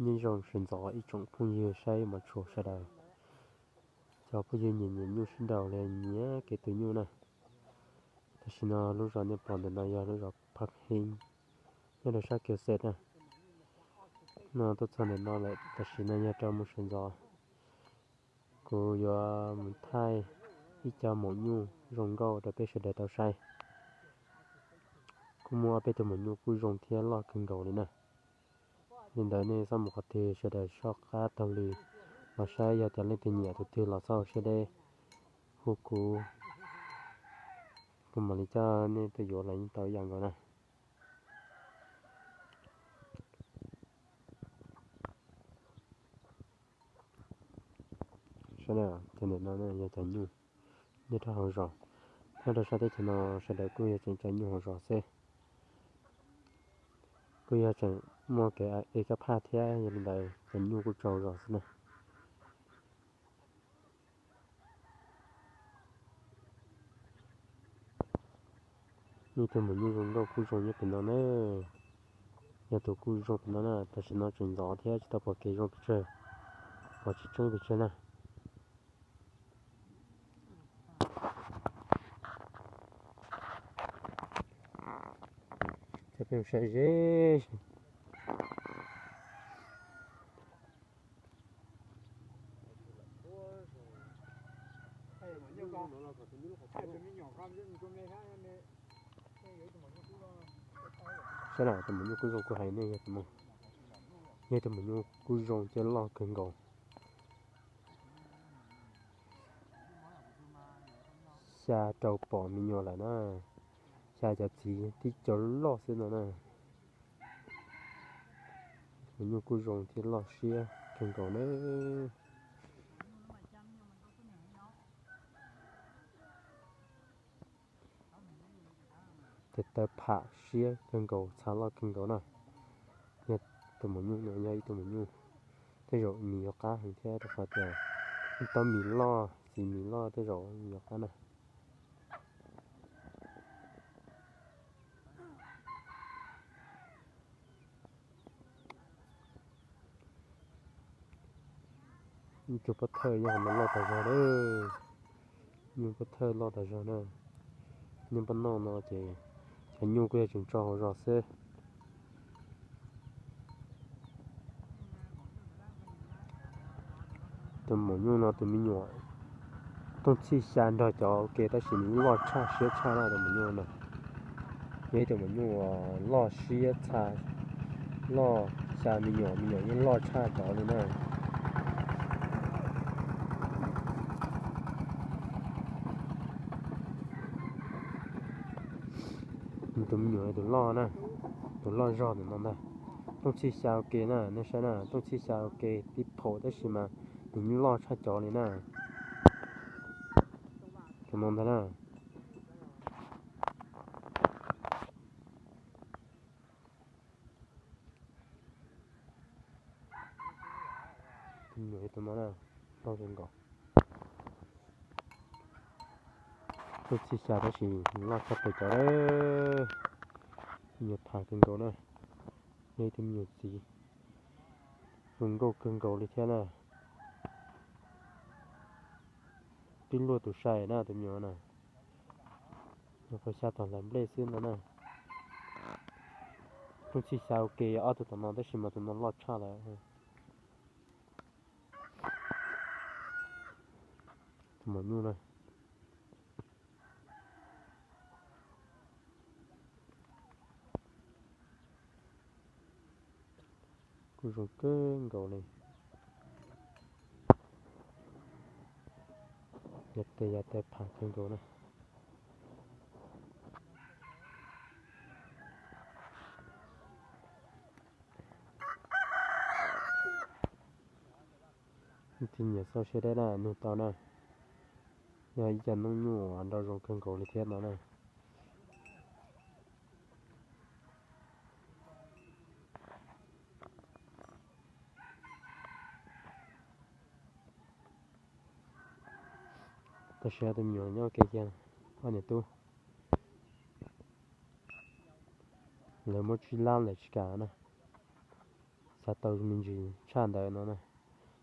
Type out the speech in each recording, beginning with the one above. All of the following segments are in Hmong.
Nyob zoo sawv ntxov ib tsoom phooj ywg saib mov tshua sawv daws, cov phooj ywg nyiam nyiam nyuj sib nraus li nyiam kev tu nyuj na. Tam sim no lub zos nej pom ntawm no yog lub zos Pha Heeb, nyob rau sab Kiv Xes na. No tuaj txog ntawm no lawm, tam sim no yog rau mus sawv ntxov. Kuv yuav mus thaij ib co maum nyuj zoo nkauj rau peb sawv daws tau saib. Kuj muaj ob peb tug maum nyuj kuj zoo thiab loj kawg nkaus li na. Li ntawd nej txhob mus qhov twg, sawv daws soj qab taug li los saib, yog tias leej twg nyiam tus twg los txhob ua siab deb hu kuv, kuv mam li coj nej tuaj yuav los yeej tau ib yam nkaus na. Saib na, cov ntawm no yog cov nyuj nyob rau hauv zos. Nyob rau sab teb chaws no sawv daws kuj yog tseem cov nyuj hauv zos xwb. Kuj yog tseem muaj kev ev kab phaj thiab, yog li ntawd cov nyuj kuj tsaug zos xwb na. Ib tug maum nyuj zoo nkauj kuj zoo nyob pem no na. Yog tus kuj zoo pem no na, tam sim no tseem ntxov thiab tsis tau pom kev zoo pes tsawg, pom tsis tseeb pes tsawg na. Cov peb saib ze. Saib na, tus maum nyuj kuj zoo kuj hais nej yog tus maum, yog tus maum nyuj kuj zoo thiab loj kawg nkaus. Xya rau pom me nyuam lawm na, xya cov txiv tib co loj xwb no na. Maum nyuj kuj zoo thiab loj siab kawg nkaus na. Tes taw pham siab kawg nkaus, txha loj kawg nkaus na. Yog tus maum nyuj no yog ib tug maum nyuj tej zaum mis yuav qab heev thiab rau qhov tias ib tsob mis loj, txiv mis loj tej zaum mis yuav qab na. Ib tug pov thawj nyob hauv no loj tas zog na. Nyuj pov thawj loj tas zog na. Nyuj pov noj no ces cov nyuj kuj yog tseem tso hauv zos xwb. Tus maum nyuj no tus me nyuam tooj txhij xya nrog cov ua ke tab sis nws loj tshaj siab tshaj na tus maum nyuj no. Yog ib tus maum nyuj loj siab tshaj, loj xya me nyuam, me nyuam yeej loj tshaj cov li na. Nws tus me nyuam tus loj na, tus loj zog ntawm no ntag. Tooj txhij xya ua ke na, nej saib na, tooj txhij xya ua ke tib phaum tab sis mas nws yeej loj tshaj cov li na. Tus no ntag na. Tus me nyuam tus no na, loj zoo nkaus. Tooj txhij xya tab sis loj tshaj plaws cov, me nyuam tham kawg nkaus na. Yog ib tug me nyuam txiv zoo nkauj kawg nkaus li thiab na. Twb luaj tus sai na tus me nyuam na. Nyuam qhuav xya tom hlais nplej xwb no na. Tooj txhij xya ua ke ob tug tom no tab sis mas tus no loj tshaj lawm. Tus maum nyuj na. Kuj zoo kawg nkaus li. Yog tes yog tes pham kawg nkaus na. Tus nyiam xauj siab deb na nug tau na. Yog ib co noob nyuj uas nrau zoo kawg nkaus li thiab no na. Tam sim no tus me nyuam nyob kev kiag, ob niam tub lawv muab tsib lab lawm tsis kam na. xav tau me ntsis tshaj ntawd no na.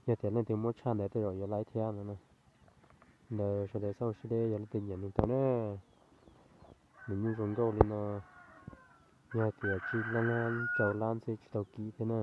Yog tias leej twg muab tshaj ntawd tej zaum yuav laib thiab no na. Ntawd sawv daws txhob ua siab deb, yog leej twg nyiam nws tau na. Nws nyuj zoo nkauj li no, yog tias tsis lab lab rau lab xwb tsis tau kiv thiab na.